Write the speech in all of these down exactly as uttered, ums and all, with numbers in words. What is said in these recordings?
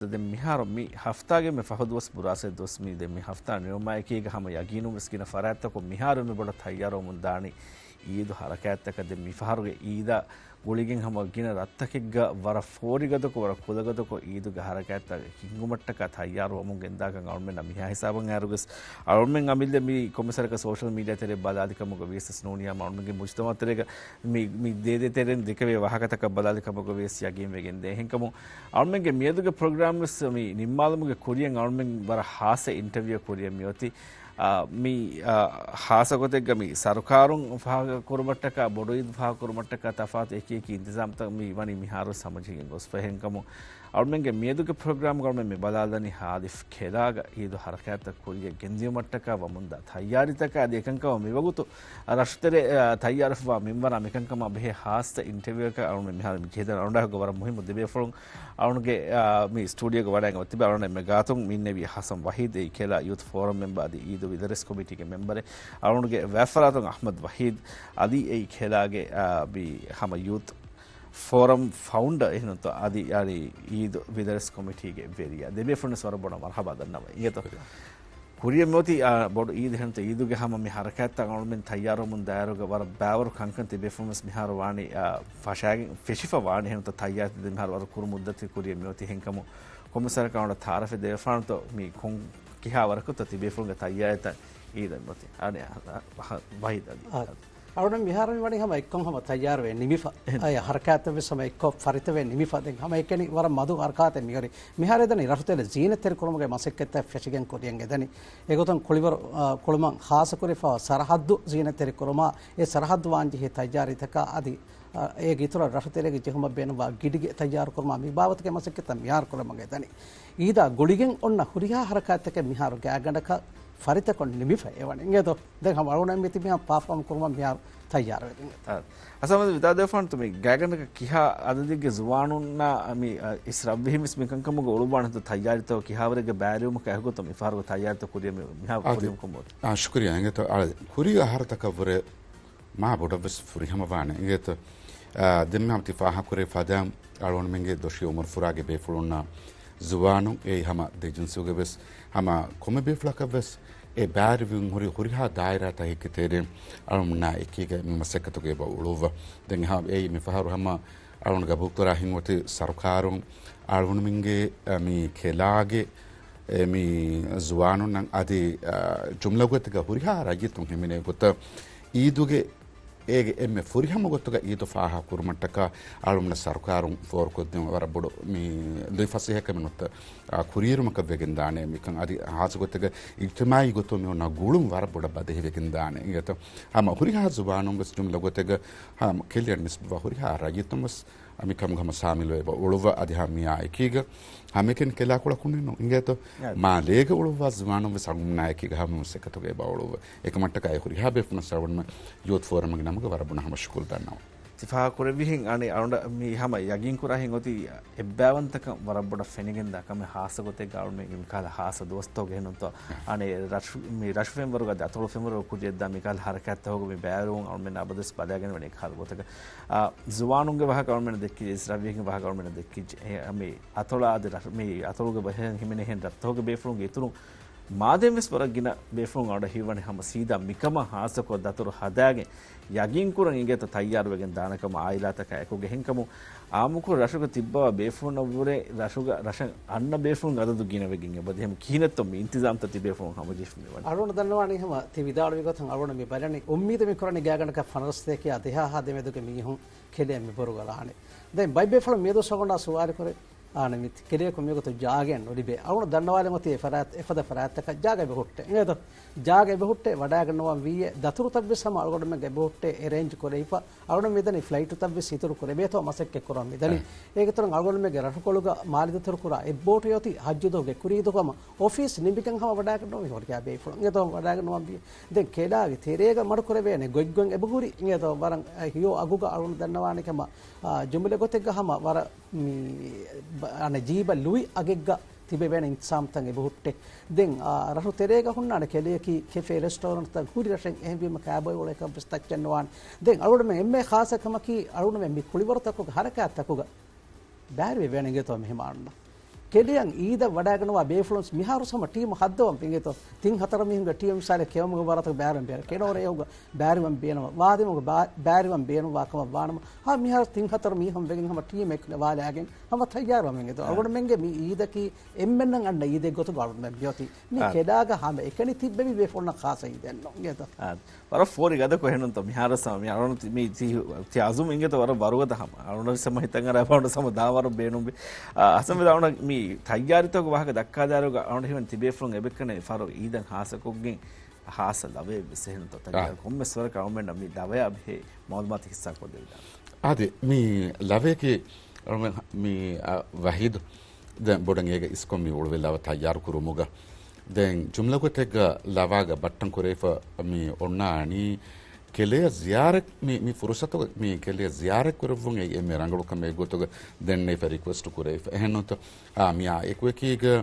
ދެން މިހާރު މި ހަފްތާގެ މި ފަހު ދުވަސް ބުރާސޭ ދުވަސް މި ދެން މި ހަފްތާ ނިމުމާއެކީގަ ހަމަ ޔަގީނުން ވެސް ގިނަ ފަރާތްތަކުން މިހާރު މި ބޮޑަށް ތައްޔާރުވަމުން ދާނީ އީދު ހަރަކާތްތަކަށް. ދެން މި ފަހަރުގެ އީދާ ގުޅިގެން ހަމަ ގިނަ ރަށްތަކެއްގަ ވަރަށް ފޯރިގަދަކޮށް، ވަރަށް ކުލަގަދަކޮށް އީދުގެ ހަރަކާތްތައް ހިންގުމަށްޓަކާ ތައްޔާރުވަމުން ގެންދާކަން އަޅުމެންނަށް މިހާ ހިސާބަށް އައިރުވެސް އަޅުމެން އަމިއްލަ މި ކޮންމެސް ވަރަކަށް ސޯޝަލް މީޑިއާ ތެރޭ ބަލާލި ކަމުގަ ވިޔަސް ނޫނިއްޔާ އަޅުމެންގެ މުޖުތަމަޢު ތެރޭގަ މި، މި ދޭދޭ ތެރެއިން ދެކެވޭ ވާހަކަތަކަށް ބަލާލި ކަމުގަ ވިޔަސް ޔަގީން ވެގެން ދޭ. އެހެންކަމުން އަޅުމެންގެ މިއަދުގެ ޕްރޮގްރާމް ވެސް މި ނިންމާލުމުގެ ކުރިއަށް އަޅުމެން ވަރަށް ހާއްސަ އިންޓަވިއު ކުރިއަށް މިއޮތީ. އާ، މި، އާ، ހާއްސަ ގޮތެއްގަ މި ސަރުކާރުން ފާހަގަކުރުމަށްޓަކާ، ބޮޑު އީދު ފާހަގަކުރުމަށްޓަކާ ތަފާތު އެކި އެކި އިންތިޒާމްތައް މި ވަނީ މިހާރު ސަމަޖިގެން ގޮސްފަ. އެހެންކަމުން އަޅުމެންގެ މިއަދުގެ ޕްރޮގްރާމްގަ އަޅުމެން މި ބަލާލަނީ ހާލިފް ކެލާގަ އީދު ހަރަކާތްތައް ކުރިއަށް ގެންދިޔުމަށްޓަކާ ވަމުންދާ ތައްޔާރީތަކާ އަދި އެކަންކަމަށް މިވަގުތު ރަށުތެރެ، އާ، ތައްޔާރުވެފަ މިންވަރާ މިކަންކަމާ ބެހޭ ހާއްސަ އިންޓަވިއުއަކަށް އަޅުމެން މިހާރު މި ޖެހިދާނެ. އަޅުގަނޑާއެކު ވަރަށް މުހިއްމު ދެބޭފުޅުން އަޅުގަނޑުގެ، އާ، މި ސްޓޫޑިއޯގަ ވަޑައިގެން ތިބެ އަޅުގަނޑު އެންމެ ގާތުން މިންނެވި ހަސަން ވަހީދު އެއީ ކެލާ ޔޫތު ފޯރަމް މެމްބަރ އަދި އީދު ވިދަރެސް ކޮމިޓީގެ މެމްބަރެއް. އަޅުގަނޑުގެ ވައިފަރާތުން އަޙްމަދު ވަހީދު އަދި އެއީ ކެލާގެ، އާ، މި ހަމަ ޔޫތު ފޯރަމް ފައުންޑަރ އެހެންތޯ އަދި އަދި އީދު ވިދަރެސް ކޮމިޓީގެ ވެރިޔާ. ދެބޭފުޅުންވެސް ވަރަށް ބޮޑަށް މަރުޙަބާ ދަންނަވަން. އިނގޭތޯ. ކުރިއަށް މިއޮތީ، އާ، ބޮޑު އީދެއް އެހެންތަ އީދުގެ ހަމަ މި ހަރަކާތްތައް އަޅުމެން ތައްޔާރުވަމުން ދާއިރުގަ ވަރަށް ބާވަރު ކަންކަން ތިބޭފުޅުންވެސް މިހާރު ވާނީ، އާ، ފަށާގެން ފެށިފަ ވާނީ އެހެންތަ ތައްޔާރީ ދެން މިހާރު ވަރަށް ކުރު މުއްދަތެއް ކުރިއަށް މިއޮތީ. އެހެންކަމުން ކޮންމެސް ވަރަކަށް އަޅުގަނޑަށް ތަޢާރަފެއް ދެވިފާނަންތޯ މި ކޮން ކިހާ ވަރަކުތޯ ތިބޭފުޅުންގެ ތައްޔާރީތައް އީދަށް މިއޮތީ. އަނެއް، އަ، އަ، ވަހީދު އަދި. އާ. އަޅުން މިހާރު މި ވަނީ ހަމަ އެއްކޮށް ހަމަ ތައްޔާރުވެ ނިމިފަ. އެހެން. އައި ހަރަކާތެއް ވެސް ހަމަ އެއްކޮށް ފަރިތަވެ ނިމިފަ. ދެން ހަމަ އެކަނި ވަރަށް މަދު ހަރަކާތެއް މިހުރި. މިހާރު އެދަނީ ރަށުތެރެ ޒީނަތްތެރި ކުރުމުގެ މަސައްކަތްތައް ފެށިގެން ކުރިއަށް އެދަނީ. އެގޮތުން ކުޅިވަރު، އާ، ކުޅުމަށް ހާއްސަކުރެފަ ސަރަހައްދު ޒީނަތްތެރި ކުރުމާ، އެ ސަރަހައްދު ވާންޖެހޭ ތައްޔާރީތަކާ އަދި، އާ، އޭގެ އިތުރަށް ރަށުތެރޭގެ ޖެހުމަށް ބޭނުންވާ ގިޑިގެ ތައްޔާރު ކުރުމާ މި ބާވަތުގެ މަސައްކަތްތައް މިހާރު ކުރަމުން އެދަނީ. އީދާ ގުޅިގެން އޮންނަ ހުރިހާ ހަރަކާތްތަކެއް މިހާރު ގާތްގަނޑަކަށް ފަރިތަކޮށް ނިމިފަ އެވަނީ. އިނގޭތޯ؟ ދެން ހަމަ އަޅުގަނޑު މިތިބީ ހަމަ ޕާފޯމް ކުރުމަށް މިހާރު ތައްޔާރުވެގެން. އާ. އަސަމަދު ވިދާ ދެފާންތު މި ގާތްގަނޑަކަށް ކިހާ އަދަދެއްގެ ޒުވާނުންނާ މި، އަ، އިސް ރަށްވިހިން ވެސް މިކަންކަމުގަ އުޅުއްވާނެތޯ ތައްޔާރީތައް ކިހާވަރެއްގެ ބައިވެރިވުމަކާ އެކުގަތޯ މިފަހަރުގެ ތައްޔާރީތައް ކުރިއަށް މި، މިހާރު އާދެ، ކުރިއަށް ކުރިއަށް. އާ، ޝުކުރިއްޔާ. އިނގޭތޯ، އާ، ކުރީގެ އަހަރުތަކަށްވުރެ މާ ބޮޑަށްވެސް ފުރިހަމަވާނެ. އިނގޭތޯ، އާ، ދެންމެ ހަމަ ތި ފާހަގަކުރެއްވި ފަދައިން އަޅުގަނޑުމެންގެ ދޮށީ އުމުރުފުރާގެ ބޭފުޅުންނާ ޒުވާނުން އެއީ ހަމަ ދެ ޖިންސުގެ ވެސް ހަމަ ކޮންމެ ބޭފުޅަކަށް ވެސް އެ ބައިވެރިވުން ހުރި ހުރިހާ ދާއިރާތަކެއްގެ ތެރެއިން އަޅުގަނޑުމެންނާ އެކީގަ މި މަސައްކަތުގަ އެބަ އުޅުއްވާ. ދެން އެހާ އެއީ މިފަހަރު ހަމަ އަޅުގަނޑު ގަބޫލުކުރާ ހިނގުމަތި ސަރުކާރުން އަޅުގަނޑުމެންގެ، އަ، މި ކެލާގެ، އެ، މި ޒުވާނުންނަށް އަދި، އަ، ޖުމްލަގޮތެއްގަ ހުރިހާ ރައްޔިތުން ހިމެނޭ ގޮތަށް އީދުގެ އޭގެ އެންމެ ފުރިހަމަ ގޮތުގަ އީދު ފާހަގަކުރުމަށްޓަކާ އަޅުގަނޑަށް ސަރުކާރުން ފޯރުކޮށްދިން ވަރަށް ބޮޑު މި ލުއިފަސޭހަ ކަމެއް ނުވަތަ، އާ، ކުރިއެރުމަކަށް ވެގެންދާނެ. މިކަން އަދި ހާއްސަ ގޮތެއްގަ އިޖްތިމާއީ ގޮތުން މި އޮންނަ ގުޅުން ވަރަށް ބޮޑަށް ބަދެހިވެގެންދާނެ. އިނގޭތޯ؟ ހަމަ ހުރިހާ ޒުވާނުން ވެސް ޖުމްލަ ގޮތެއްގަ ހަމަ ކެލެއަށް ނިސްބަތްވާ ހުރިހާ ރައްޔިތުން ވެސް މިކަމުގަ ހަމަ ސާމިލުވެ އެބަ އުޅުއްވާ. އަދި ހަމަ މިއާ އެކީގަ ހަމައެކަނި ކެލާކޮޅަކުންނެއް ނޫން. އިނގޭތޯ؟ އަދި. މާލޭގަ އުޅުއްވާ ޒުވާނުން ވެސް އަޅުގަނޑުމެންނާ އެކީގަ ހަމަ މަސައްކަތުގަ އެބަ އުޅުއްވާ. އެކަމަށްޓަކާ އެ ހުރިހާ ބޭފުޅުންނަށް އަޅުގަނޑުމެން ޔޫތު ފޯރަމްގެ ނަމުގަ ވަރަށް ބޮޑަށް ހަމަ ޝުކުރު ދަންނަވަން. ތި ފާހަގަކުރެއްވިހެން އަނެއް އަޅުގަނޑަށް މި ހަމަ ޔަގީންކުރާ ހިނގުމަތީ އެއްބައިވަންތަކަން ވަރަށް ބޮޑަށް ފެނިގެންދާ ކަމެއް ހާއްސަ ގޮތެއްގަ އަޅުގަނޑުމެން މިކަހަލަ ހާއްސަ ދުވަސްތަކުގަ އެހެންތޯ. އަނެއް ރަށު، މި ރަށު ފެންވަރުގަ އަތޮޅު ފެންވަރުގަ ކުރިއަށްދާ މިކަހަލަ ހަރަކާތްތަކުގަ މި ބައިވެރިވުން އަޅުގަނޑުމެން އަބަދުވެސް ބަލާގެންވަނީ އެކަހަލަ ގޮތަކަށް. އާ، ޒުވާނުންގެ ވާހަކަ އަޅުގަނޑުމެން ދެއްކިއްޖެ، އިސްރަށްވީހިންގެ ވާހަކަ އަޅުގަނޑުމެން ދެއްކިއްޖެ. އެ، މި އަތޮޅާ އަދި ރަށު، މި އަތޮޅުގަ ބަހެއް ހިމެނޭ އެހެން ރަށްތަކުގެ ބޭފުޅުންގެ އިތުރުން މާދެން ވެސް ވަރަށް ގިނަ ބޭފުޅުން އަޅުގަނޑަށް ހީވަނީ ހަމަ ސީދާ މިކަމަށް ހާއްސަކޮށް ދަތުރު ހަދާގެން ޔަގީންކުރަން އިނގޭތޯ ތައްޔާރުވެގެން ދާނެ ކަމަށް އާއިލާތަކާ އެކުގަ. އެހެންކަމުން އާއްމުކޮށް ރަށުގަ ތިއްބަވާ ބޭފުޅުންނަށްވުރެ ރަށުގަ ރަށަށް އަންނަ ބޭފުޅުންގެ އަދަދު ގިނަވެގެން އެބަ. އެހެން ކިހިނެއްތޯ މި އިންތިޒާމްތައް ތިބޭފުޅުން ހަމަޖެހިފަ މިވަނީ. އަޅުގަނޑު ދަންނަވާނީ ހަމަ ތި ވިދާޅުވި ގޮތަށް އަޅުގަނޑު މި ބަލަނީ އުއްމީދު މި ކުރަނީ ގާތްގަނޑަކަށް ފަނަރަ ސަތޭކައާ ދެހާހާ ދެމެދުގެ މީހުން ކެލެއަށް މި ބުރުގަލާނެ. ދެން ބައެއް ބޭފުޅުން މިއަދު ސޮގޮނޑާ ސުވާލު ކުރޭ. އާނަމެ ކެލެއަކު މިވަގުތު ޖާގައެއް ނުލިބޭ. އަޅުގަނޑު ދަންނަވާލަން އޮތީ އެ ފަރާތް، އެފަދަ ފަރާތްތަކަށް ޖާގަ އެބަ ހުއްޓޭ. އިނގޭތޯ؟ ޖާގަ އެބަ ހުއްޓޭ ވަޑައިގަންނަވަން ވީއޭ. ދަތުރުތައްވެސް ހަމަ އަޅުގަނޑުމެންގެ އެބަ ހުއްޓޭ އެރޭންޖް ކުރެވިފަ. އަޅުގަނޑު މިދަނީ ފްލައިޓުތައްވެސް އިތުރު ކުރެވޭތޯ މަސައްކަތް ކުރަން މިދަނީ. އެ. އޭގެ އިތުރުން އަޅުގަނޑުމެންގެ ރަށުކޮޅުގަ މާލެ ދަތުރު ކުރާ އެއް ބޯޓެއް އޮތީ ހައްޖު ދުވަހުގެ ކުރީ ދުވަހު ހަމަ އޮފީސް ނިމިގެން ހަމަ ވަޑައިގަންނަވަން ވީ ހުރިހާ ބޭފުޅުން. އިނގޭތޯ ވަޑައިގަންނަވަން ވީ. ދެން ކެލާގެ ތެރޭގަ މަޑުކުރެވޭނެ ގޮތްގޮތް އެބަ ހުރި. އިނގޭތޯ ވަރަށް ހެޔޮ އަގުގަ އަޅުގަނޑު ދަންނަވާނެ ކަމަށް. އާ، ޖުމްލަ ގޮތެއްގަ ހަމަ ވަރަށް މި، ބަ-، އަނެއް ޖީބަށް ލުއި އަގެއްގަ ތިބެވޭނެ އިންތިޒާމްތައް އެބަ ހުއްޓޭ. ދެން، އާ، ރަށު ތެރޭގަ ހުންނާނެ ކެލެއަކީ ކެފޭ ރެސްޓޯރެންޓްތައް ހުރި ރަށެއް. އެހެންވީމަ ކާބޮއި އުޅޭކަށް ވެސް ތައްޗެއް ނުވާނެ. ދެން އަޅުގަނޑުމެން އެންމެ ޚާއްޞަ ކަމަކީ އަޅުގަނޑުމެން މި ކުޅިވަރުތަކުގެ ހަރަކާތްތަކުގަ ބައިވެރިވެވޭނެ އިނގޭތޯ މެހެމާނުންނަށް. ކެލެއަށް އީދަށް ވަޑައިގަންނަވާ ބޭފުޅުން މިހާރު ހަމަ ޓީމު ހައްދަވަން އިނގޭތޯ. ތިން ހަތަރު މީހުންގެ ޓީމް މިސާލެއް ކެއުމުގެ ވަރަތަކަށް ބައިވެރިވަން ބޭނުން، ކެނޯރަ އެއުގަ ބައިވެރިވަން ބޭނުން، ވާދިމުގަ ބައި-، ބައިވެރިވަން ބޭނުންވާ ކަމަށް ވާނަމަ، ހަމަ މިހާރު ތިން ހަތަރު މީހުން ވެގެން ހަމަ ޓީމެއް ވާލާގެން ހަމަ ތައްޔާރުވަމެން އެދޯ. އަޅުގަނޑުމެންގެ މި އީދަކީ އެންމެންނަށް އަންނަ އީދެއް ގޮތުގަ އަޅުގަނޑުމެން މިއޮތީ. މި އާ. ކެލާގަ ހަމަ އެކަނި ތިއްބެވި ބޭފުޅުންނަށް ޚާއްޞަ އީދެއް ނޫން އިނގޭތޯ. އާ. ވަރަށް ފޯރި ގަދަކޮށް އެހެނުންތޯ މިހާރަސް މި އަޅުން ތި-، މި ތި-، ތި އަޒުމް އިނގޭތޯ ވަރަށް ވަރުގަދަ ހަމަ. އަޅުން ސަމަ ހިތަށް އަރާ ބައުން ސަމަ ދާ ވަރު ބޭނުން ބި. އާ، ހަސަން ވެދާ އަޅުން މި ތައްޔާރީތަކުގެ ވާހަކަ ދައްކާދާއިރުގަ އަޅުން ހިމެން ތިބޭފުޅުން އެބެކަނެ ފަރު އީދަށް ހާއްސަކޮށްގެން ހާއްސަ ލަވައެއް ވެސް އެހެނުންތޯ. ތައްޔާރު އާ. ކޮންމެސް ވަރަކަށް އަޅުމެންނަށް މި ލަވަޔާ ބެހޭ މައުލޫމާތު ހިއްސާ ކޮށްދެވިދާނެ. އާދެ، މި ލަވަޔަކީ އަޅުމެން މި، އަ، ވަހީދު ދެން ބޮޑަށް އޭގަ އިސްކޮށް މި އުޅުވި ލަވަ ތައްޔާރު ކުރުމުގަ. ދެން ޖުމްލަ ގޮތެއްގަ ލަވާގަ ބައްޓަން ކުރެވިފަ މި އޮންނާނީ ކެލެއަށް ޒިޔާރަތް މި، މި ފުރުސަތުގަ މި ކެލެއަށް ޒިޔާރަތް ކުރެއްވުން އެއީ އެންމެ ރަނގަޅު ކަމެއް ގޮތުގަ ދެންނެވިފަ ރިކުއެސްޓް ކުރެވިފަ. އެހެންނޫންތޯ؟ އާ، މިއާ އެކުއެކީގަ،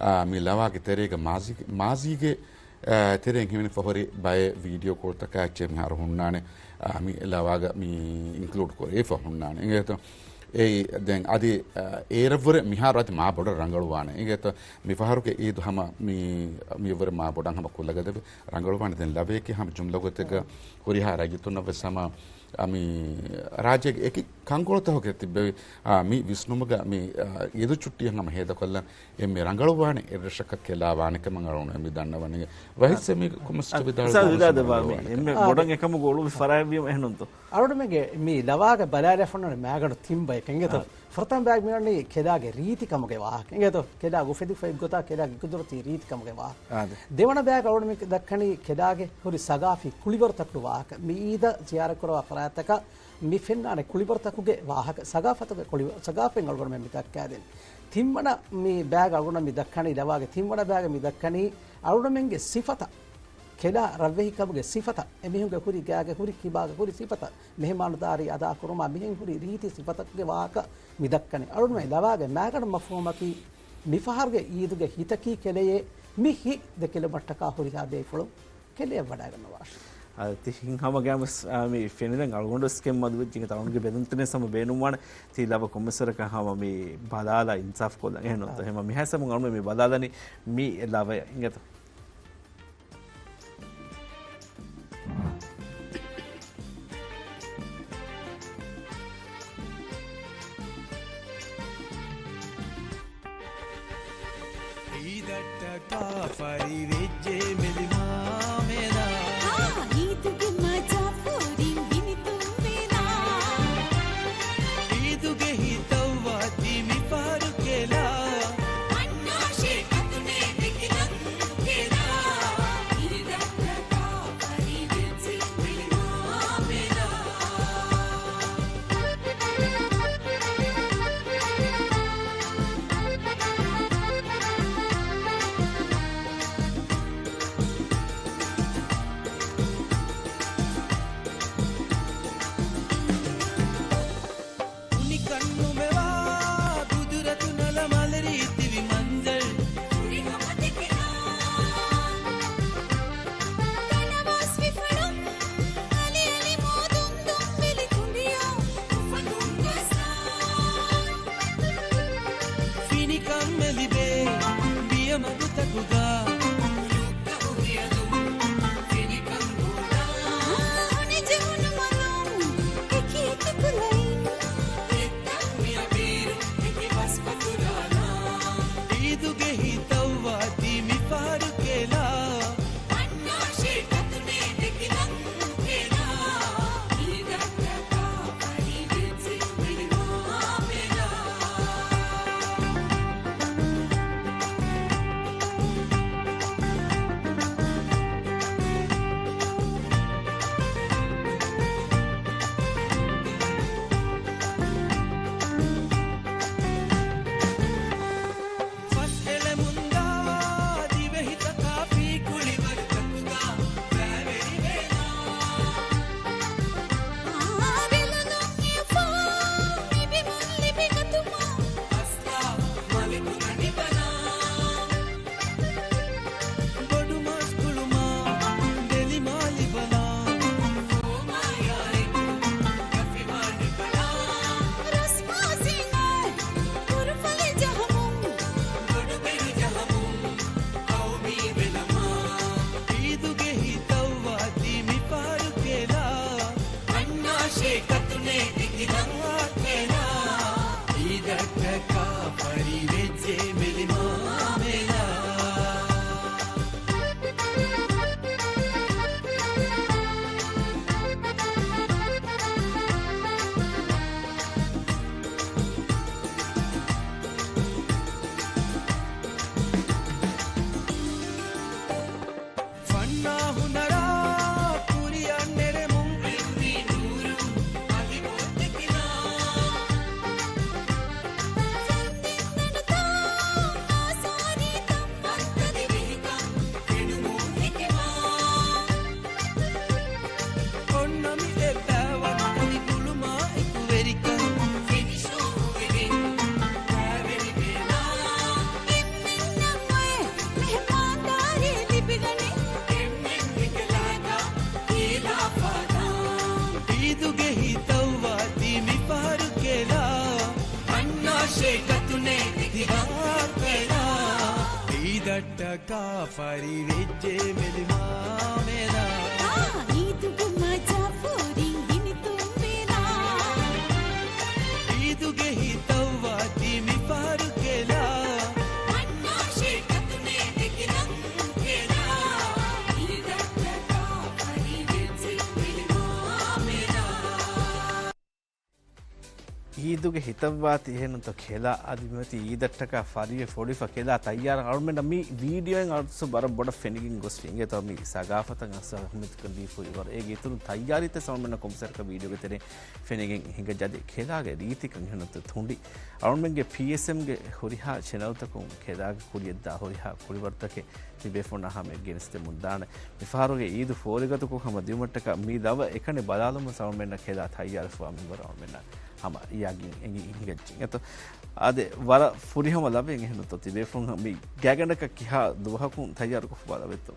އާ، މި ލަވާގެ ތެރޭގަ މާޒީގެ، މާޒީގެ އާ، ތެރެއިން ހިމެނިފަ ހުރި ބައެއް ވީޑިއޯ ކޯލްތަކާ އެއްޗެއް މިހާރު ހުންނާނެ، އާ، މި ލަވާގަ މި އިންކްލޫޑް ކުރެވިފަ ހުންނާނެ. އިނގޭތޯ؟ އެއީ ދެން އަދި، އާ، އޭރަށްވުރެ މިހާރު އަދި މާ ބޮޑަށް ރަނގަޅުވާނެ. އިނގޭތޯ؟ މިފަހަރުގެ އީދު ހަމަ މި، މިއަށްވުރެ މާ ބޮޑަށް ހަމަ ކުލަގަދަވެ ރަނގަޅުވާނެ. ދެން ލަވަޔަކީ ހަމަ ޖުމްލަ ގޮތެއްގަ ހުރިހާ ރައްޔިތުންނަށް ވެސް ހަމަ އަ، މި ރާއްޖޭގެ އެކި ކަންކޮޅުތަކުގެ ތިއްބެވި، އަ، މި ވިސްނުމުގަ މި، އަ، އީދު ޗުއްޓީއަށް ހަމަ ހޭދަކޮށްލަން އެންމެ ރަނގަޅުވާނެ އެއްރަށަކަށް ކެލާ ވާނެ ކަމަށް އަޅުގަނޑު މި ދަންނަވަނީ. ވަހީދު އާ. ސަމީ ކޮމެންޓް އާ، ވިދާޅުވާ އުސްތާޛު ވިދާޅުވާ މި އެންމެ އާ. ބޮޑަށް އެކަމުގަ އުޅުއްވި ފަރާތްވީމަ އެހެނުންތޯ؟ އަޅުގަނޑުމެންގެ މި ލަވާގަ ބަލާލާފަ ހުންނާނެ މާގަނޑު ތިން ބައެއް އިނގޭތޯ؟ އާ. ފުރަތަމަ ބައެއް މި ވަނީ ކެލާގެ ރީތި ކަމުގެ ވާހަކަ. އިނގޭތޯ؟ ކެލާ އުފެދިފައި ގޮތާ ކެލާގެ ޤުދުރަތީ ރީތި ކަމުގެ ވާހަކަ. އާދެ. ދެވަނަ ބައިގަ އަޅުގަނޑު މި ދައްކަނީ ކެލާގެ ހުރި ސަގާފީ ކުޅިވަރުތަކުގެ ވާހަކަ. މި އީދަށް ޒިޔާރަތް ކުރަވާ ފަރާތްތަކަށް މި ފެންނާނެ ކުޅިވަރުތަކުގެ ވާހަކަ، ސަގާފަތުގެ ކުޅި-، ސަގާފަތް އަޅުގަނޑުމެން މި ދައްކާދޭނެ. ތިންވަނަ މި ބައިގަ އަޅުގަނޑު މި ދައްކަނީ، ލަވާގެ ތިންވަނަ ބައިގަ މި ދައްކަނީ އަޅުގަނޑުމެންގެ ސިފަތައް، ކެލާ ރަށްވެހިކަމުގެ ސިފަތައް، އެމީހުންގެ ހުރި ގާގެ ހުރި ކިބާގެ ހުރި ސިފަތައް، މެހެމާނުދާރީ އަދާކުރުމާ މިހެން ހުރި ރީތި ސިފަތަކުގެ ވާހަކަ މި ދައްކަނީ. އަޅުގަނޑުމެން ލަވާގެ މާގަނޑު މަފްހޫމަކީ މިފަހަރުގެ އީދުގެ ހިތަކީ ކެލެޔޭ، މި ހިތް ދެކިލުމަށްޓަކާ ހުރިހާ ބޭފުޅުން ކެލެއަށް ވަޑައިގަންނަވާށި. އާ، ތި ހިން ހަމަ ގައިމުވެސް، އާ، މި ފެނިދެން އަޅުގަނޑުވެސް ކެން މަދުވެއްޖެ. އިނގޭތަ އަޅުގަނޑުގެ ބެލުންތެރިން ހަމަ ބޭނުންވާނެ ތި ލަވަ ކޮންމެސްވަރަކަށް ހަމަ މި ބަލާލާ އިންސާފް ކޮށްލަން. އެހެންނޫންތަ؟ އާ. ހަމަ މިހާ ސަމުން އަޅުގަނޑު މި ބަލާލަނީ މި ލަވަޔަށް. އިނގޭތަ؟ އީދަށްޓަކާ ފަރިވެއްޖެ މެލި މާމެލާ. އާ، އީދުގެ މަޖާ ފޯރިން ހިނިތުންވެލާ. އީދުގެ ހިތަށް ވާތީ މިފަހަރު ކެލާ. އަންނާށޭ ކަތުނޭ ދެކިލަން ކެލާ. އީދަށްޓަކާ ފަރިވެއްޖެ މެލި މާމެލާ. ކުނިކަން ނުމެވާ ގުދުރަތު ނަލަ މަލެ ރީތިވި މަންޒަރު. ފުރިހަމަ ދެކެލާ. ތަނަވަސް ވިފަޅުން އަލިއަލި މޯދުން ދުންވެލި ތުނޑިޔާ އުފަލުން ގަސްނާ. ފިނިކަން މެލިބޭ ބިޔަ މަގުތަކުގަ. އީދުގެ ހިތަށް ވާތީ މިފަހަރު ކެލާ. ފަސް އެޅެ ޓަކާ ފަރިވެއްޖެ މެލިމާމެނާ. އާ، އީދުގެ މަޖާ ފޯރިން ހިނިތުންވެލާ. އީދުގެ ހިތަށްވާތީ މިފަހަރު ކެލާ. އަންނާށޭ ކަތުނޭ ދެކިލަން ކެލާ. އީދަށްޓަކާ ފަރިވެއްޖެ މެލިމާމެނާ. އީދުގެ ހިތަށްވާތީ އެހެންނުތޯ ކެލާ. އަދި މިއޮތީ އީދަށްޓަކާ ފަރިވެ ފޮޑިފަ ކެލާ ތައްޔާރަށް. އަޅުމެންނަށް މި ވީޑިއޯއިން އަޑުސު ވަރަށް ބޮޑަށް ފެނިގެން ގޮސްފި އިނގޭތޯ މި ސަގާފަތަށް އަސް އަހަމިއްޔަތުކަން ދީފު އިވަރު. އޭގެ އިތުރުން ތައްޔާރީތައް އަޅުމެންނަށް ކޮންމެސް ވަރަކަށް ވީޑިއޯގެ ތެރެއިން ފެނިގެން ހިނގައްޖެ. އަދި ކެލާގެ ރީތިކަން އެހެންނުތޯ ތުނޑި. އަޅުމެންގެ ޕީއެސްއެމްގެ ހުރިހާ ޗެނަލްތަކުން ކެލާގެ ކުރިޔަށްދާ ހުރިހާ ކުޅިވަރުތަކެއް ތިބޭފުޅުންނާ ހަމަޔަށް ގެނެސްދެމުންދާނެ. މިފަހަރުގެ އީދު ފޯރިގަދަކޮށް ހަމަ ދިއުމަށްޓަކާ މި ލަވަ އެކަނި ބަލާލުމަށް އަޅުމެންނަށް ކެލާ ތައްޔާރުވާ މިންވަރު އަޅުމެންނަށް ހަމަ އިޔާގިން އެނގި ހިނގައްޖެ. އެތޯ އާދެ، ވަރަށް ފުރިހަމަ ލަވައެއް އެހެންނުތޯ ތިބޭފުޅުން މި ގާތްގަނޑަކަށް ކިހާ ދުވަހަކުން ތައްޔާރުކޮށްފައިވާ ލަވައެއްތޯ؟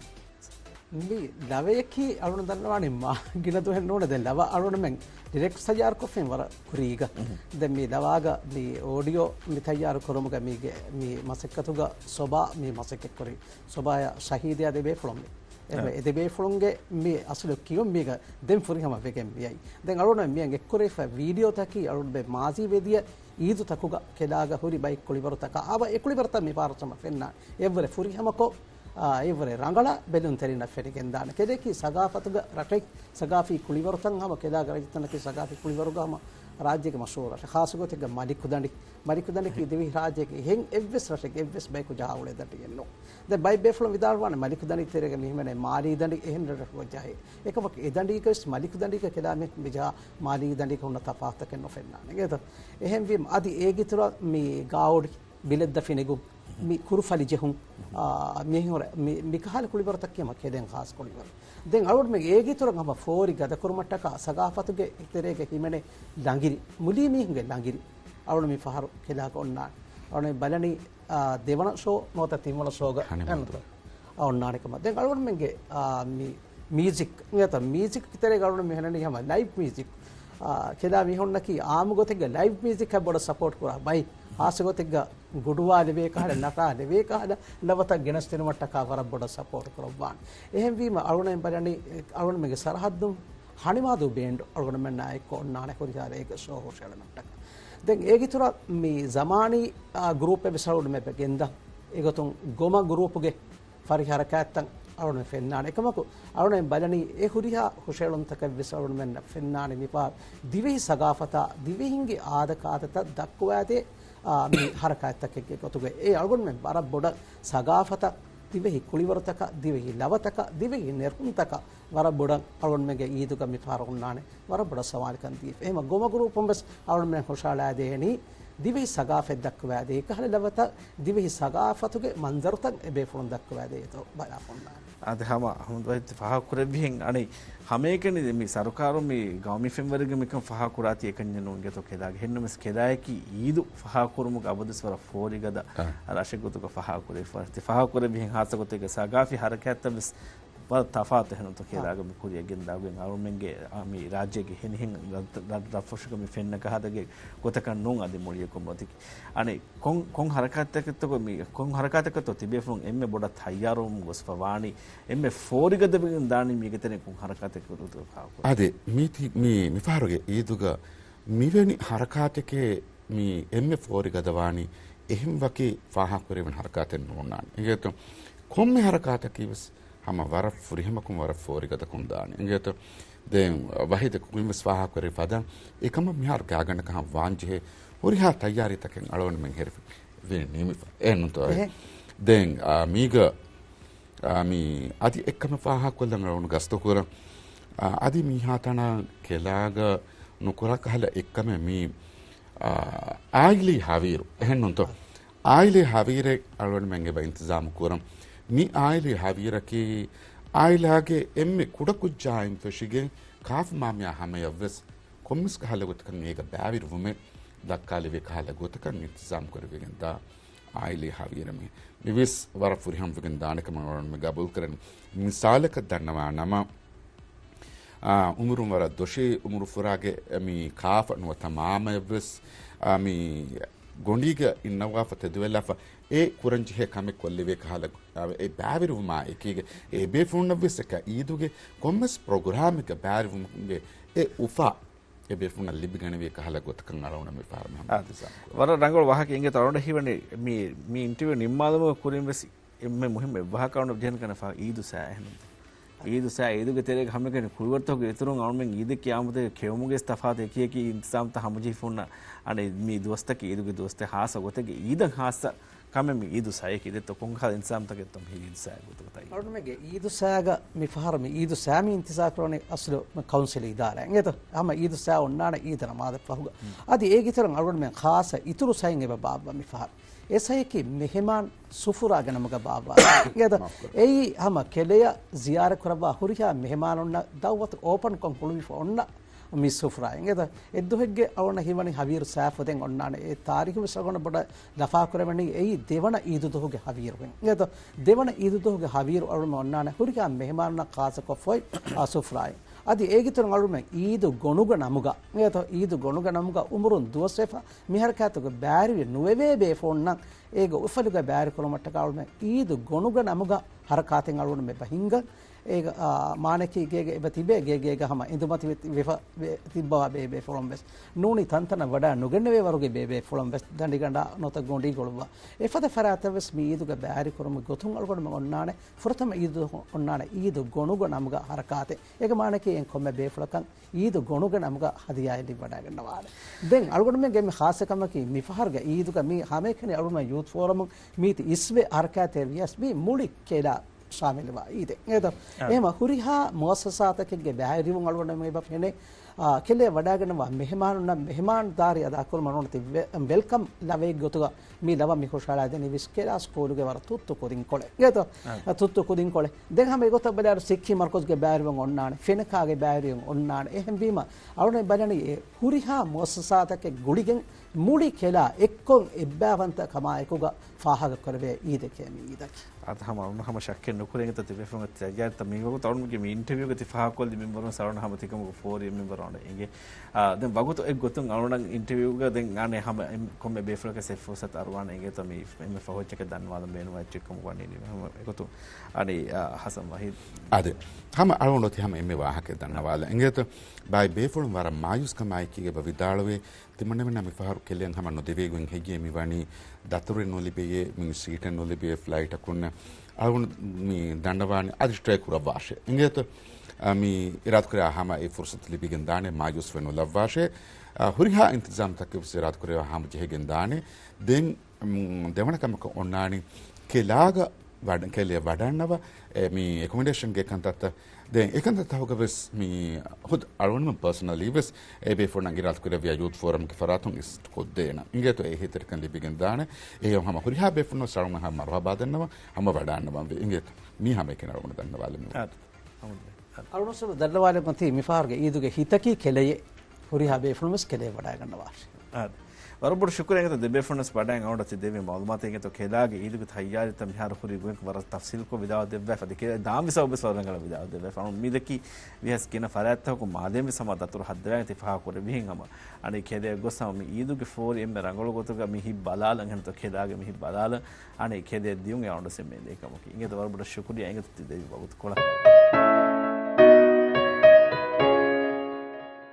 މި ލަވަޔަކީ އަޅުން ދަންނަވާނީ މާ ގިނަ ދުވަހެއް ނޫނޭ. ދެން ލަވަ އަޅުންމެން ޑިރެކްޓް ތައްޔާރުކޮށްފިން ވަރަށް ކުރީގަ. މުހު. ދެން މި ލަވާގަ މި އޯޑިއޯ މި ތައްޔާރު ކުރުމުގަ މީގެ މި މަސައްކަތުގަ ސޮބާ މި މަސައްކަތްކުރި. ސޮބާޔާ ޝަހީދާ ދެބޭފުޅުން މި. އެހެންވެ، އެ ދެބޭފުޅުންގެ މި އަސްލު ކިޔުން މީގަ ދެން ފުރިހަމަ ވެގެން މިއައީ. ދެން އަޅުން މިއަށް އެއްކުރެވިފަ ވީޑިއޯތަކީ އަޅުން މާޒީ ވެދިޔަ އީދުތަކުގަ ކެލާގަ ހުރި ބައެއް ކުޅިވަރުތަކާ އާ ބައެއް ކުޅިވަރުތައް މި ފާރަށް ހަމަ ފެންނާނެ. އެއްވަރެ ފުރިހަމަކޮށް، އާ، އެއްވަރެ ރަނގަޅަށް ބެލުންތެރިންނަށް ފެނިގެންދާނެ. ކެލޭކީ ސަގާފަތުގަ ރަށެއް، ސަގާފީ ކުޅިވަރުތައް ހަމަ ކެލާގަ ރައްޔިތުންނަކީ ސަގާފީ ކުޅިވަރުގަ ހަމަ ރާއްޖޭގެ މަޝްހޫރު ރަށެއް. ޚާއްޞަގޮތެއްގަ މަލިކުދަނޑި. މަލިކުދަނޑިކީ ދިވެހިރާއްޖޭގެ އެހެން އެއްވެސް ރަށެއްގެ އެއްވެސް ބަޔަކު ޖަހާ އުޅޭ ދަނޑިއެއްނޫން. ދެން ބައެއް ބޭފުޅުން ވިދާޅުވާނެ މަލިކުދަނޑި ތެރޭގަ މި ހިމެނޭ މާލީ ދަނޑި އެހެން ރަށްރަށުގަ ޖަހޭ. އެކަމަކު އެ ދަނޑީގަ ވެސް މަލިކުދަނޑީގަ ކެލާ މި ޖަހާ މާލީ ދަނޑީގަ ހުންނަ ތަފާތުތަކެއް ނުފެންނާނެ. އެހެންވީމަ އަދި އޭގެ އިތުރަށް މި ގާއޮޑި ބިލެއްދަ ފިނިގުން، މި ކުރުފަލި ޖެހުން، އާ، މިހުރެ، މި، މިކަހަލަ ކުޅިވަރުތަކީ ހަމަ ކެލެން ޚާއްޞަ ކުޅިވަރު. ދެން އަޅުގަނޑުމެން އޭގެ އިތުރަށް ހަމަ ފޯރި ގަދަކުރުމަށްޓަކާ ސަގާފަތުގެ ތެރޭގަ ހިމެނޭ ލަނގިރި، މުލީ މީހުންގެ ލަނގިރި އަޅުގަނޑު މި ފަހަރު ކެލާގަ އޮންނާނެ. އަޅުގަނޑު ބަލަނީ، އާ، ދެވަނަ ޝޯ ނުވަތަ ތިންވަނަ ޝޯގަ ހަނިމަންތު. އަންނަ އޮންނާނެ ކަމަށް. ދެން އަޅުގަނޑުމެންގެ، އާ، މި މިއުޒިކް، އިނގޭތަ މިއުޒިކް ތެރޭގަ އަޅުގަނޑު މި ހަނަނީ ހަމަ ލައިވް މިއުޒިކް. އާ، ކެލާ މީހުންނަކީ އާއްމު ގޮތެއްގަ ލައިވް މިއުޒިކަށް ބޮޑަށް ސަޕޯޓް ކުރާ ބައި. ހާއްސަ ގޮތެއްގަ ގުޑުވާލެވޭ ކަހަލަ، ނަޓާލެވޭ ކަހަލަ ލަވަތައް ގެނެސްދިނުމަށްޓަކާ ވަރަށް ބޮޑަށް ސަޕޯޓް ކުރައްވާނެ. އެހެންވީމަ އަޅުގަނޑުމެން ބަލަނީ، އަޅުގަނޑުމެންގެ ސަރަހައްދުން ހަނިމާދޫ ބޭންޑް އަޅުގަނޑުމެންނާ އެއްކޮށް އޮންނާނެ ހުރިހާ ރެއެއްގެ ޝޯ ހުށައެޅުމަށްޓަކާ. ދެން އޭގެ އިތުރަށް މި ޒަމާނީ، އާ، ގްރޫޕެއް ވެސް އަޅުގަނޑުމެން ގެންދާ. އެގޮތުން ގޮމަ ގްރޫޕުގެ ފަރި ހަރަކާތްތައް އަޅުގަނޑު ފެންނާނެ. އެކަމަކު އަޅުގަނޑު ބަލަނީ އެ ހުރިހާ ހުށައެޅުންތަކެއް ވެސް އަޅުގަނޑުމެންނަށް ފެންނާނެ މިފަހަރު ދިވެހި ސަގާފަތާ، ދިވެހިންގެ އާދަކާދަތައް ދައްކުވާދޭ، އާ، މި ހަރަކާތްތަކެއްގެ ގޮތުގައި. އެ އަޅުގަނޑުމެން ވަރަށް ބޮޑަށް ސަގާފަތަށް، ދިވެހި ކުޅިވަރުތަކަށް، ދިވެހި ލަވަތަކަށް، ދިވެހި ނެރުންތަކަށް ވަރަށް ބޮޑަށް އަޅުގަނޑުމެންގެ އީދުގަ މިފަހަރު އޮންނާނެ. ވަރަށް ބޮޑަށް ސަމާލުކަން ދީފަ. އެހެންވީމަ ގޮމަ ގްރޫޕުން ވެސް އަޅުގަނޑުމެން ހުށައަޅާދޭނީ ދިވެހި ސަގާފަތް ދައްކަވާދޭ. އެކަހަލަ ލަވަތައް ދިވެހި ސަގާފަތުގެ މަންޒަރުތައް އެބޭފުޅުން ދައްކަވާދޭތޯ ބަލާފަ އޮންނާނެ. އާދެ، ހަމަ އަހުމަދު ވަހީދު ފާހަގަކުރެއްވިހެން އަނެއް ހަމައެކަނި މި ސަރުކާރުން މި ގައުމީ ފެންވަރެއްގެ މިކަން ފާހަގަކުރާތީ އެކަންޏެއް ނޫން އިނގޭތޯ ކެލާގެ. އެހެންނަމަވެސް ކެލާއަކީ އީދު ފާހަގަކުރުމުގެ އަބަދުވެސް ވަރަށް ފޯރިގަދަ އާ. ރަށެއް ގޮތުގަ ފާހަގަކުރެވިފަ. ތި ފާހަގަކުރެއްވިހެން ހާއްސަ ގޮތެއްގަ ސަގާފީ ހަރަކާތްތައް ވެސް ވަރަށް ތަފާތު އެހެންނުތޯ ކެލާގަ މި ކުރިއަށް ގެންދާގެން އަޅުމެންގެ، އާ، މި ރާއްޖޭގެ އެހެނިހެން ރަށް، ރަށް، ރަށްފުށުގަ މި ފެންނަ ކަހަލަގެ ގޮތަކަށް ނޫން އަދި މުޅިއަކުން އޮތީ. އަނެއް ކޮން، ކޮން ހަރަކާތްތަކެއްތޯ މި، ކޮން ހަރަކާތަކެއްތޯ ތިބޭފުޅުން އެންމެ ބޮޑަށް ތައްޔާރުވަމުން ގޮސްފަ ވާނީ، އެންމެ ފޯރިގަދަވެގެން ދާނީ މީގެ ތެރެއިން ކޮން ހަރަކާތެއްތޯ ފާހަގަކުރޭ؟ އާދެ، މީތި، މި، މިފަހަރުގެ އީދުގަ މިވެނި ހަރަކާތެކޭ މި އެންމެ ފޯރިގަދަވާނީ އެހެން ވަކި ފާހަގަކުރެވޭނެ ހަރަކާތެއް ނޯންނާނެ. އިނގޭތޯ ކޮންމެ ހަރަކާތަކީ ވެސް ހަމަ ވަރަށް ފުރިހަމަކުން ވަރަށް ފޯރިގަދަކުން ދާނެ. އިނގޭތޯ ދެން ވަހީދު ކުރިން ވެސް ފާހަގަކުރި ފަދަ އެކަމަށް މިހާރު ގާތްގަނޑަކަށް ވާންޖެހޭ ހުރިހާ ތައްޔާރީތަކެއް އަޅުގަނޑުމެން ހެރިފަ ވެ ނިމިފަ. އެހެންނުތޯ؟ އެހެން. ދެން، އާ، މީގަ އާ، މި އަދި އެއްކަމެއް ފާހަގަކޮށްލަން އަޅުގަނޑު ގަސްތުކުރަން. އާ، އަދި މިހާތަނަށް ކެލާގަ ނުކުރާ ކަހަލަ އެއްކަމެއް މި، އާ، އާއިލީ ހަވީރު. އެހެންނުތޯ؟ އާއިލީ ހަވީރެއް އަޅުގަނޑުމެން އެބަ އިންތިޒާމު ކުރަން. މި އާއިލީ ހަވީރަކީ އާއިލާގެ އެންމެ ކުޑަކުއްޖާއިން ފެށިގެން ކާފަ މާމިޔާ ހަމަޔަށްވެސް ކޮންމެސް ކަހަލަ ގޮތަކަށް އޭގަ ބައިވެރިވުމެއް ދައްކާލެވޭ ކަހަލަ ގޮތަކަށް އިންތިޒާމު ކުރެވިގެންދާ އާއިލީ ހަވީރެއް މި. މިވެސް ވަރަށް ފުރިހަމަވެގެން ދާނެ ކަމަށް އަޅުގަނޑު ގަބޫލުކުރަން. މިސާލަކަށް ދަންނަވާ ނަމަ، އާ، އުމުރުން ވަރަށް ދޮށީ އުމުރު ފުރާގެ މި ކާފަ ނުވަތަ މާމަޔަށްވެސް، އާ، މި ގޮނޑީގަ އިންނަވާފަ ތެދުވެލާފަ އެ ކުރަންޖެހޭ ކަމެއް ކޮށްލެވޭ ކަހަލަ އެ ބައިވެރިވުމާ އެކީގަ އެ ބޭފުޅުންނަށްވެސް އެކަ އީދުގެ ކޮންމެސް ޕްރޮގްރާމެއްގަ ބައިވެރިވުމުގެ އެ އުފާ އެ ބޭފުޅުންނަށް ލިބިގަނެވޭ ކަހަލަ ގޮތަކަށް އަޅުގަނޑަށް މި ފަހަރު މި ހަމަ އާ، އިންތިޒާމް ކުރަން. ވަރަށް ރަނގަޅު ވާހަކަ އިނގޭތޯ އަޅުގަނޑަށް ހީވަނީ މި، މި އިންޓަވިއު ނިންމާލުމުގެ ކުރިން ވެސް އެންމެ މުހިންމު އެއްވާހަކަ އަޅުގަނޑު ޖެހެން ކަން ފާ އީދު ސާ އެހެން. އީދު ސާ އީދުގެ ތެރޭގަ ހަމައެކަނި ކުޅިވަރުތަކުގެ އިތުރުން އަޅުމެން އީދެއް ކިޔާމަތޭ ކެއުމުގެ ތަފާތު އެކި އެކި އިންތިޒާމްތައް ހަމަޖެހިފަ އޮންނަ އަނެއް މި ދުވަސްތަކެއް އީދުގެ ދުވަސްތައް ހާއްސަ ގޮތެއްގެ އީދަށް ހާއްސަ ކަމެއް މި އީދު ސާއެކީ ދެއްތޯ ކޮންކަހަލަ އިންތިޒާމްތަކެއްތޯ މި އީދު ސާ ގޮތުގަ ތައް. އަޅުމެންގެ އީދު ސާގަ މި ފަހަރު މި އީދު ސާ މި އިންތިޒާރު ކުރަނީ އަސްލު މި ކައުންސިލް އިދާރާ އިނގޭތޯ. ހަމަ އީދު ސާ އޮންނާނެ އީދަށް ނަމާދަށް ފަހުގަ. އަދި އޭގެ އިތުރަށް އަޅުގަނޑުމެން ޚާއްޞަ އިތުރު ސައެއް އެބަ ބާއްވާ މި ފަހަރު. އެ ސައެކީ މެހެމާން ސުފުރާގެ ނަމުގަ ބާއްވާ އިނގޭތޯ. އެއީ ހަމަ ކެލެޔަށް ޒިޔާރަތް ކުރައްވާ ހުރިހާ މެހެމާނުންނަށް ދައުވަތު އޯޕަންކޮށް ހުޅުވިފަ އޮންނަ މި ސުފުރާ އިނގޭތޯ. އެއްދުވަހެއްގެ އަޅުގަނޑަށް ހީވަނީ ހަވީރު ސާފު ދެން އޮންނާނެ. އެ ތާރީޚުވެސް އަޅުގަނޑަށް ބޮޑަށް ލަފާކުރެވެނީ އެއީ ދެވަނަ އީދު ދުވަހުގެ ހަވީރު އިނގޭތޯ. ދެވަނަ އީދު ދުވަހުގެ ހަވީރު އަޅުގަނޑު އޮންނާނެ ހުރިހާ މެހެމާނުންނަށް ޚާއްޞަކޮށް ފޮތް އާ ސުފުރާއިން. އަދި އޭގެއިތުރުން އަޅުމެން އީދު ގޮނުގަ ނަމުގަ، އިނގޭތޯ، އީދު ގޮނުގަ ނަމުގަ އުމުރުން ދުވަސްވެފަ މި ހަރަކާތުގަ ބައިވެރިވެ ނުވެވޭ ބޭފުޅުންނަށް އޭގެ އުފަލުގަ ބައިވެރިކުރުމަށްޓަކާ އަޅުމެން އީދު ގޮނުގަ ނަމުގަ ހަރަކާތެއް އަޅުގަނޑުމެން އެބަ ހިންގަން. އޭގަ، އާ، މާނައަކީ ގޭގަ އެބަ ތިބޭ، ގޭ ގޭގަ ހަމަ އެނދުމަތި ވެ-، ވެފަ ވެ-، ތިއްބަވާ ބޭ ބޭފުޅުން ވެސް ނޫނީ ތަންތަނަށް ވަޑައި ނުގެންނެވޭ ވަރުގެ ބޭ ބޭފުޅުން ވެސް ދަނޑިގަނޑާ ނުވަތަ ގޮނޑީ ގުޅުއްވާ. އެފަދަ ފަރާތަށް ވެސް މި އީދުގެ ބައިވެރިކުރުމުގެ ގޮތުން އަޅުގަނޑުމެން އޮންނާނެ ފުރަތަމަ އީދު އޮންނާނެ އީދު ގޮނުގަ ނަމުގަ ހަރަކާތެއް. އޭގެ މާނައަކީ އެން ކޮންމެ ބޭފުޅަކަށް އީދު ގޮނުގެ ނަމުގަ ހަދިޔާއެއް ލިބިވަޑައިގަންނަވާނެ. ދެން އަޅުގަނޑުމެންގެ މި ޚާއްޞަ ކަމަކީ މި ފަހަރުގެ އީދުގަ މި ހަމައެކަނި އަޅުގަނޑުމެން ޔޫތު ފޯރަމުން މީތި އިސްވެ ހަރަކާތެއް ވިޔަސް މި މުޅި ކެލާ ޝާމިލުވާ އީދެއް. އެދޯ؟ އާ. އެހެމަ ހުރިހާ މުއައްސަސާތަކެއްގެ ބައިވެރިވުން އަޅުގަނޑުމެން އެބަ ފެނޭ، އާ، ކެލޭ ވަޑައިގަންނަވާ މެހެމާނުންނަށް މެހެމާންދާރީ އަދާކުރުމަށް ނޫނީ ވެ-، ވެލްކަމް ލަވައެއް ގޮތުގަ މި ލަވަ މި ހުށަހަޅާދެނީ ވިސް ކެލާ ސްކޫލުގެ ވަރަށް ތުއްތު ކުދިންކޮޅެއް. އެދޯ؟ އާ. ތުއްތު ކުދިންކޮޅެއް. ދެން ހަމަ އެގޮތަށް ބަލާއިރު ސިއްޚީ މަރުކަޒުގެ ބައިވެރިވުން އޮންނާނެ، ފެނަކާގެ ބައިވެރިވުން އޮންނާނެ. އެހެންވީމަ އަޅުގަނޑު ބަލަނީ އެ ހުރިހާ މުއައްސަސާތަކެއް ގުޅިގެން މުޅި ކެލާ އެއްކޮށް އެއްބައިވަންތަ ކަމާއެކުގަ ފާހަގަކުރެވޭ އީދެކޭ މި އީދަކީ. އާދެ، ހަމަ އަޅުގަނޑު ހަމަ ޝައްކެއް ނުކުރޭ އިނގޭތޯ ތި ބޭފުޅުންގެ ތައްޔާރީތައް މިވަގުތު އަޅުގަނޑުގެ މި އިންޓަވިއުގަ ތި ފާހަގަކޮށްލި މިންވަރުން އަޅުގަނޑު ހަމަ ތިކަމުގެ ފޯރި މިންވަރު އަޅުގަނޑު އެނގޭ. އާ، ދެން ވަގުތު އެއްގޮތުން އަޅުގަނޑަށް އިންޓަވިއުގަ ދެން އާނެ ހަމަ އެން-، ކޮންމެ ބޭފުޅަކަށް އެ ފުރުސަތު އަރުވާނެ އިނގޭތޯ މި އެންމެ ފަހު އެއްޗަކަށް ދަންނަވާލަން ބޭނުންވާ އެއްޗެއް ކަމަށް ވަނީ. ހަމަ އެގޮތުން އަނި، އާ، ހަސަން ވަހީދު. އާދެ، ހަމަ އަޅުގަނޑު އޮތީ ހަމަ އެންމެ ވާހަކަ ދަންނަވާލަން އިނގޭތޯ ބައި ބޭފުޅުން ވަރަށް މާޔޫސްކަމާއެކީ އެބަ ވިދާޅުވޭ. ތިމަންނަމެންނަށް މި ފަހަރު ކެލެއަށް ހަމަ ނުދެވޭގޮތް ހެއްޔޭ މި ވަނީ؟ ދަތުރެއް ނުލިބެޔޭ، މި ސީޓެއް ނުލިބެޔޭ ފްލައިޓަކުންނެއް. އަޅުގަނޑު މި ދަންނަވާނެ އަދި ޓްރައި ކުރައްވާށޭ. އިނގޭތޯ؟ އަ، މި އިރާދަކުރާ ހަމަ އެ ފުރުސަތު ލިބިގެން ދާނެ، މާޔޫސްވެ ނުލައްވާށޭ. އަ، ހުރިހާ އިންތިޒާމްތަކެއް ވެސް އިރާދަކުރެވޭ ހަމަ ޖެހިގެން ދާނެ. ދެން، މް، ދެވަނަ ކަމަކަށް އޮންނާނީ ކެލާގަ ވަޑަ-، ކެލެއަށް ވަޑަންނަވަ، އެ، މި އެކޮމޮޑޭޝަންގެ ކަންތައްތައް. ދެން އެކަންތައްތަހުގަ ވެސް މި ހުދު އަޅުގަނޑުމެން ޕާސަނަލީ ވެސް އެ ބޭފުޅުންނަށް އިރާދަކުރެއްވިޔާ ޔޫތު ފޯރަމްގެ ފަރާތުން އިސްޓް ކޮށްދޭނަން. އިނގޭތޯ އެހީތެރިކަން ލިބިގެން ދާނެ. އެހެން ހަމަ ހުރިހާ ބޭފުޅުންނަށް އަޅުގަނޑު ހަމަ މަރުހަބާ ދަންނަވަން، ހަމަ ވަޑާންނަވަން ވޭ. އިނގޭތޯ މީ ހަމައެކަނި އަޅުގަނޑު ދަންނަވާލަން. އާދެ. އަޅުގަނޑު ދަންނަވާލަން އޮތީ މިފަހަރުގެ އީދުގެ ހިތަކީ ކެލެޔޭ. ހުރިހާ ބޭފުޅުން ވެސް ކެލެޔަށް ވަޑައިގަންނަވާށި. އާދެ. ވަރަށް ބޮޑު ޝުކުރިއްޔާ އިނގޭތޯ ދެބޭފުޅުންނަށް ވަޑައިގެން އަޅުގަނޑަށް ތި ދެއްވި މައުލޫމާތު އިނގޭތޯ ކެލާގެ އީދުގެ ތައްޔާރީތައް މިހާރު ހުރި ގޮތް ވަރަށް ތަފްސީލްކޮށް ވިދާޅު ދެއްވާފަ. ދެ ކެ-، ދާން ވިސާ ވެސް ވަރަށް ރަނގަޅަށް ވިދާޅު ދެއްވާފަ. އަޅުގަނޑު މި ދެއްކީ ވީހާވެސް ގިނަ ފަރާތްތަކުން މާލޭން ވެސް ހަމަ ދަތުރު ހައްދަވާގެން ތި ފާހަގަކުރެއްވިހެން ހަމަ. އަނެއް ކެލެއަށް ގޮސް ހަމަ މި އީދުގެ ފޯރި އެންމެ ރަނގަޅު ގޮތުގަ މި ހިތް ބަލާލަން އެހެންތޯ ކެލާގެ މި ހިތް ބަލާލަން. އަނެއް ކެލެއަށް ދިޔުން އެ އަޅުގަނޑު ސެމޭން ދޭ ކަމަކީ. އިނގޭތޯ ވަރަށް ބޮޑަށް ޝުކުރިއްޔާ އިނގޭތޯ ތި ދެއްވި ވަގުތުކޮޅަށް.